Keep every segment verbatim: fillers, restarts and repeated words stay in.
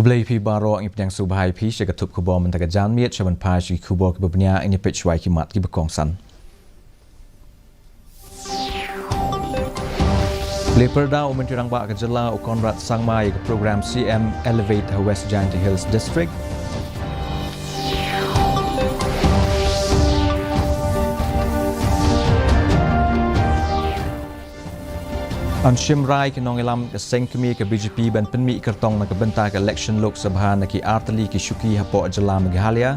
Khublei phi baroh, ngi pdiang sngewbha ïa phi sha ka thup khubor mynta ka janmiet. Sha ban phai sha ki khubor kiba bniah, ngin ïa peit shuwa ki mat kiba kongsan. Plie pyrda u Myntri Rangbah ka Jylla u Conrad Sangma ïa ka program C M Elevate ha West Jaintia Hills District. Yn shim rai ki nongïalam ka seng kmie ka B J P ban pynmih kyrtong na ka bynta ka election Lok Sabha na ki artylli ki shuki hapoh jylla Meghalaya.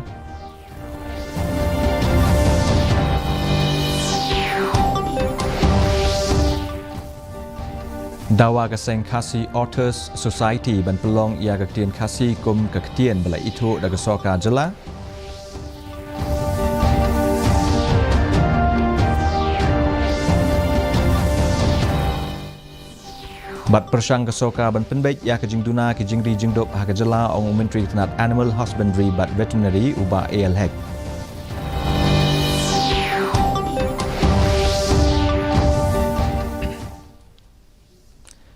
Dawa ka seng Khasi Authors Society ban pynlong ïa ka ktien Khasi kum ka ktien ba la ithuh da ka sorkar jylla. Bad pyrshang ka sorkar ban pynbeit ïa ka jingduna ki jingri jingduk ha ka jylla, ong u Myntri ka tnat Animal Husbandry bad Veterinary u Bah A L Hek.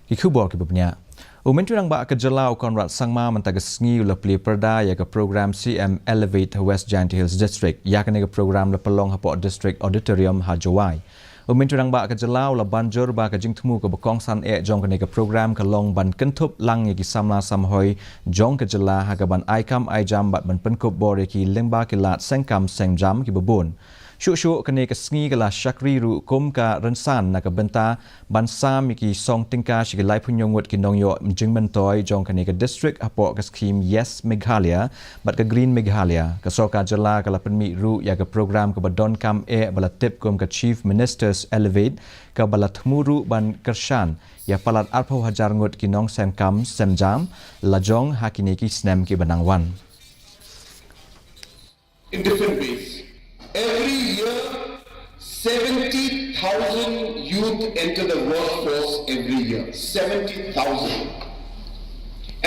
Ki khubor kiba bniah. U Myntri Rangbah ka Jylla u Conrad Sangma mynta ka sngi u la plie pyrda ïa ka program C M Elevate ha West Jaintia Hills District. Ïa kane ka program la pynlong hapoh District Auditorium ha Jowai. U Myntri Rangbah ka Jylla u la ban jur ba ka jingthmu kaba kongsan eh jong kane ka program ka long ban kynthup lang ïa ki samla samhoi jong ka jylla ha kaban ai kam ai jam bad ban pynkup bor ïa ki lyngba ki lad seng kam seng jam kiba bun. Shuh shuh kane ka sngi ka la shakri ruh kum ka rynsan na ka bynta ban sam ïa ki song tyngka sha ki laiphew hynñiew ngut ki nongïoh jingmyntoi jong kane ka district hapoh ka skhim Yes Meghalaya bad ka Green Meghalaya. Ka sorkar jylla ka la pynmih ruh ïa ka program kaba donkam eh ba la tip kum ka Chief Minister's Elevate, kaba la thmu ruh ban kyrshan ïa palat arphew hajar ngut ki nongseng kam seng jam lajong ha kine ki snem kiba nang wan. In different ways. Every year, seventy thousand youth enter the workforce every year. Seventy thousand.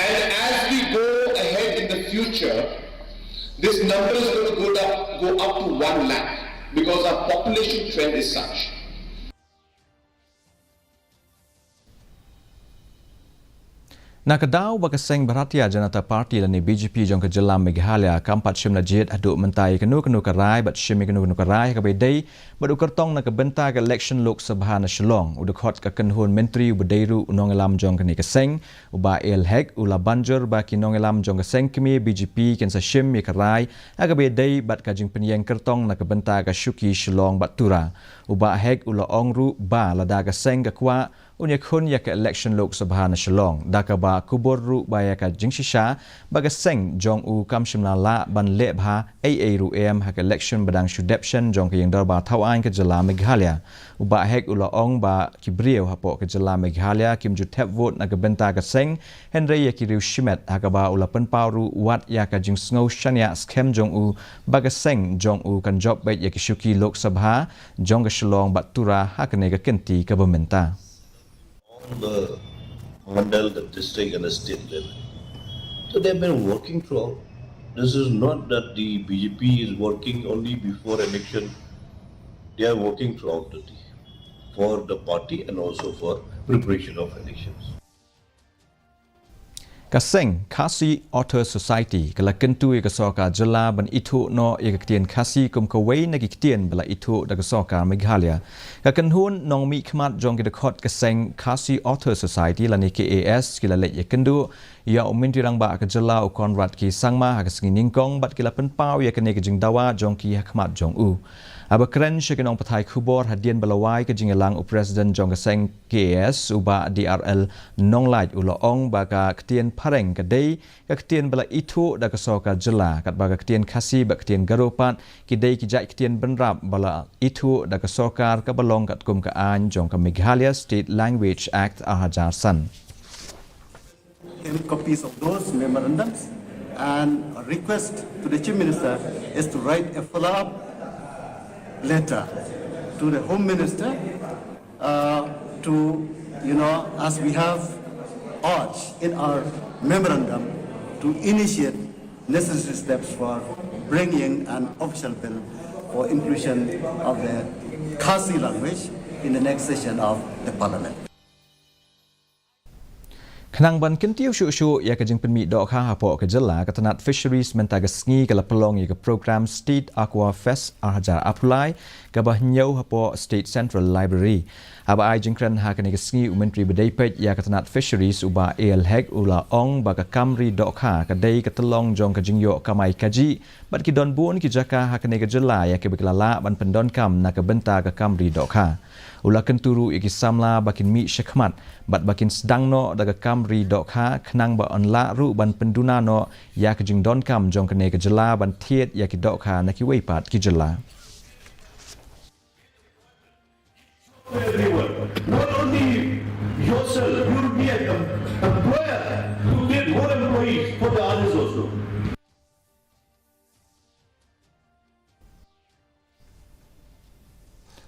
And as we go ahead in the future, this number is going to go up, go up to one lakh because our population trend is such. Na ka daw ba ka seng Bharatiya Janata Party lane B J P jong ka jylla Meghalaya kam pat shim la jied haduh mynta ïa kano kano ka rai bad shim ïa kano kano ka rai ha kaba ïadei bad u kyrtong na ka bynta ka election Lok Sabha na Shillong. U dkhot ka kynhun myntri uba dei ruh u nongïalam jong kane ka seng, u Bah A L Hek, u la ban jur ba ki nongïalam jong ka seng kmie B J P kin sa shim ïa ka rai ha kaba ïadei bad ka jingpynïeng kyrtong na ka bynta ka shuki Shillong bad Tura. U Bah Hek u la ong ruh ba lada ka seng ka kwah, un ïakhun ïa ka election Lok Sabha na Shillong, da kaba kubur ruh ba ïa ka jingshisha ba ka seng jong u kam shym la lah ban leh bha ei ei ruh em ha ka election ba dang shu dep shen jong ka ïing dorbar thaw aiñ ka jylla Meghalaya. U Bah Hek u la ong ba ki briew hapoh ka jylla Meghalaya kim ju thep vote na ka bynta ka seng, hynrei ïa ki riew shimet, ha kaba u la pynpaw ruh wat ïa ka jingsngew shaniah skhem jong u ba ka seng jong u kan jop beit ïa ki shuki Lok Sabha jong ka Shillong bad Tura ha kane ka kynti kaba mynta. All the mandal, the district and the state level. So they've been working throughout. This is not that the B J P is working only before election. They are working throughout the day for the party and also for preparation of elections. Ka seng Khasi Author Society ka la kyntu ïa ka sorkar jylla ban ithuh noh ïa ka ktien Khasi kum kawei na ki ktien ba la ithuh da ka sorkar Meghalaya. Ka kynhun nongmihkhmat jong ki dkhot ka seng Khasi Author Society lane K A S ki la leit ïakynduh ïa u Myntri Rangbah ka jylla u Conrad K Sangma ha ka sngi nyngkong bad ki la pynpaw ïa kane ka jingdawa jong ki ha khmat jong u. Haba kren sha ki nongpathai khubor hadien ba la wai ka jingïalang u President jong ka seng K A S u Bah D R L Nonglait u la ong ba ka ktien phareng ka dei ka ktien ba la ithuh da ka sorkar jylla, katba ka ktien Khasi bad ktien Garo pat ki dei ki jait ktien bynrap ba la ithuh da ka sorkar kaba long katkum ka aiñ jong ka Meghalaya State Language Act ar hajar san. Him copies of those memorandums and a request to the Chief Minister is to write a follow-up letter to the Home Minister uh, to, you know, as we have urged in our memorandum, to initiate necessary steps for bringing an official bill for inclusion of the Khasi language in the next session of the Parliament. Khnang ban kyntiew shuh shuh ïa ka jingpynmih dohkha hapoh ka jylla, ka tnat Fisheries mynta ka sngi ka la pynlong ïa ka program State Aqua Fest ar hajar arphew lai, kaba hynñiew hapoh State Central Library. Haba ai jingkren ha kane ka sngi, u Myntri ba dei peit ïa ka tnat Fisheries, u Bah A L Hek, u la ong ba ka kam ri dohkha ka dei ka tyllong jong ka jingïoh kamai kajih, bad ki don bun ki jaka ha kane ka jylla ïa kiba ki la lah ban pyndonkam na ka bynta ka kam ri dohkha. U la kyntu ruh ïa ki samla ba kin mih shakhmat bad ba kin sdang noh da ka kam ri dohkha, khnang ba yn lah ruh ban pynduna noh ïa ka jingdonkam jong kane ka jylla ban thied ïa ki dohkha na kiwei pat ki jylla. Everyone, not only yourself, you will be an em-, employer to create more employees for the others also.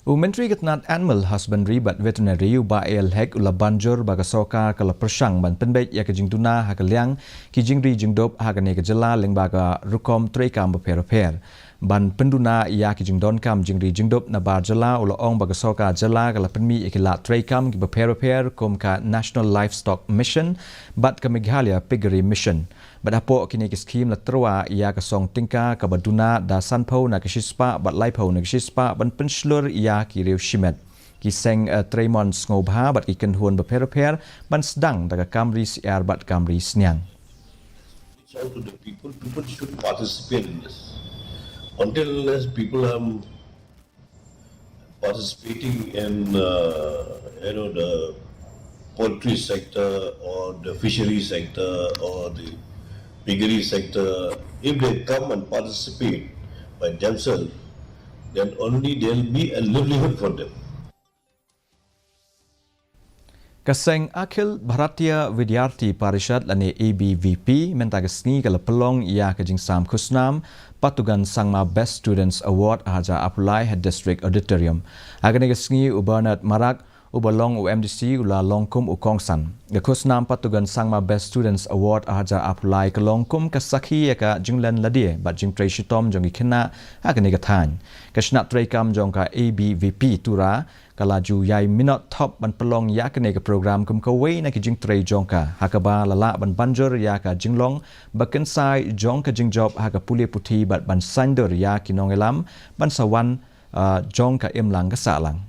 U Myntri ka tnat Animal Husbandry bad Veterinary, u Bah A L Hek, u la ban jur ba ka sorkar ka la pyrshang ban pynbeit ïa ka jingduna ha ka liang ki jingri jingdup ha kane ka jylla lyngba ka rukom treikam bapher bapher. Ban pynduna ïa ki jingdonkam jingri jingdup nabar jylla, u la ong ba ka sorkar jylla ka la pynmih ïa ki lad treikam kiba pher bapher kum ka National Livestock Mission bad ka Meghalaya Piggery Mission. Bad hapoh kine ki skhim la tyrwa ïa ka song tyngka kaba duna da sanphew na ka shispah bad laiphew na ka shispah ban pynshlur ïa ki riew shimet, ki seng, eh, trei mon sngewbha bad ki kynhun bapher bapher ban sdang da ka kam ri syiar bad kam ri sniang. Reach out to the people, people should participate in this. Until unless people are participating in, uh, you know, the poultry sector or the fishery sector or the piggery sector, if they come and participate by themselves, then only there'll be a livelihood for them. Ka seng Akhil Bharatiya Vidyarthi Parishad lane A B V P mynta ka sngi ka la pynlong ïa ka jingsam khusnam Patugan Sangma Best Students Award ar hajar arphew lai ha District Auditorium. Ha kane ka sngi u Bernard Marak, uba long u M D C, u la long kum u kongsan. Ka khusnam Patugan Sangma Best Students Award ar hajar arphew lai ka long kum ka sakhi ïa ka jinglen lade bad jingtrei shitom jong ki khynnah ha kane ka thaiñ. Ka shnat treikam jong ka A B V P Tura ka la ju ïai minot thop ban pynlong ïa kane ka program kum kawei na ki jingtrei jong ka, ha kaba la lah ban ban jur ïa ka jinglong ba kynsai jong ka jingjop ha ka pule puthi bad ban saiñdur ïa ki nongïalam ban sa wan, ah, jong ka imlang ka sahlang.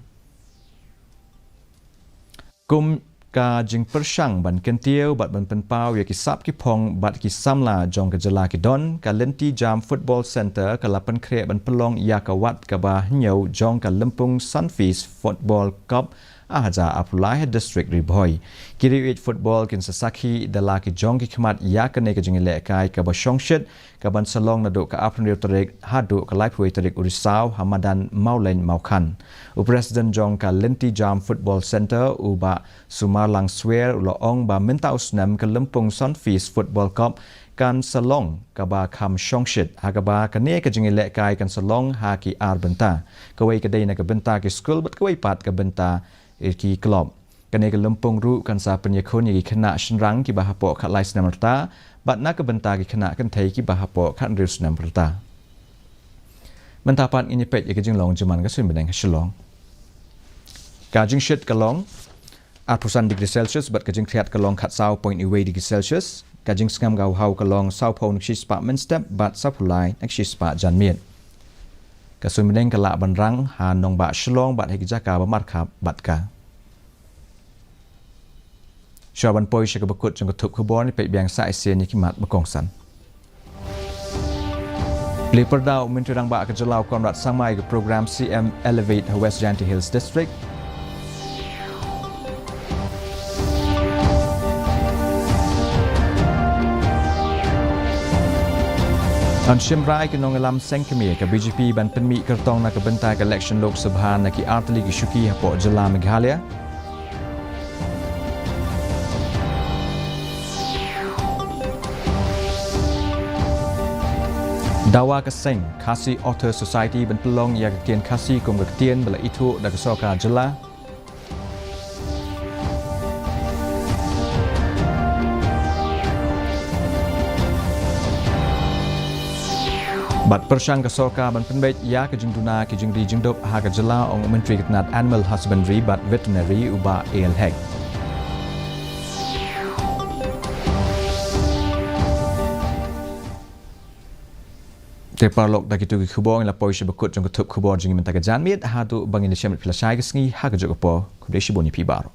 Kum ka jingpyrshang ban kyntiew bad ban pynpaw ïa ki sap ki phong bad ki samla jong ka jylla ki don, ka Lynti Jam Football Centre ka la pynkhreh ban pynlong ïa ka wat kaba hynñiew jong ka Lympung Sunfeast Football Cup ar hajar arphew lai ha District Ri Bhoi. Ki riew ïeit football kin sa sakhi da la ki jong ki khmat ïa kane ka jingïalehkai kaba shongshit, kaban sa long naduh ka arphew hynriew tarik haduh ka laiphew wei tarik u Risaw ha madan Mawlein Mawkhan. U President jong ka Lynti Jam Football Centre, u Bah Sumarlang Swer, u la ong ba mynta u snem ka Lympung Sunfeast Football Cup kan sa long kaba kham shongshit, ha kaba kane ka jingïalehkai kan sa long ha ki ar bynta. Kawei ka dei na ka bynta ki skul bad kawei pat ka bynta, eh, ki club. Kane ka lympung ruh kan sa pynïakhun ïa ki khynnah shynrang kiba hapoh khatlai snem rta bad na ka bynta ki khynnah kynthei kiba hapoh khathynriew snem rta. Mynta pat ngin ïa peit ïa ka jinglong jingman ka suiñ bneng ha Shillong. Ka jingshit ka long arphew san degree Celsius bad ka jingkhriat ka long khatsaw point wei degree Celsius. Ka jingsngam ka haw ka long sawphew na ka shispah mynstep bad sawphew lai na ka shispah janmiet. Ka suiñ bneng ka lah ban rang ha nongbah Shillong bad ha ki jaka ba markhap bad ka. Shuwa ban poi sha kaba kut jong ka thup khubor, ngin peit biang sa shisien ïa ki mat ba kongsan. Plie pyrda u Myntri Rangbah ka jylla u Conrad Sangma ïa ka program C M Elevate ha West Jaintia Hills District. Yn shim bha ïa ki nongïalam seng kmie ka B J P ban pynmih kyrtong na ka bynta ka election Lok Sabha na ki artylli ki shuki hapoh jylla Meghalaya. Dawa ka seng Khasi Author Society ban pynlong ïa ka ktien Khasi kum ka ktien ba la ithuh da ka sorkar jylla. Bad pyrshang ka sorkar ban pynbeit ïa ka jingduna ki jingri jingdup ha ka jylla, ong u Myntri ka tnat Animal Husbandry bad Veterinary u Bah A L Hek. Te paralok, da kito ki khubor ngi la poi sha ba kut jong ka thup khubor jong ngi mynta ka janmiet. Haduh ba ngin ïa shem bad phi lashai ka sngi ha kajuh ka por, khublei shibun ïa phi baroh.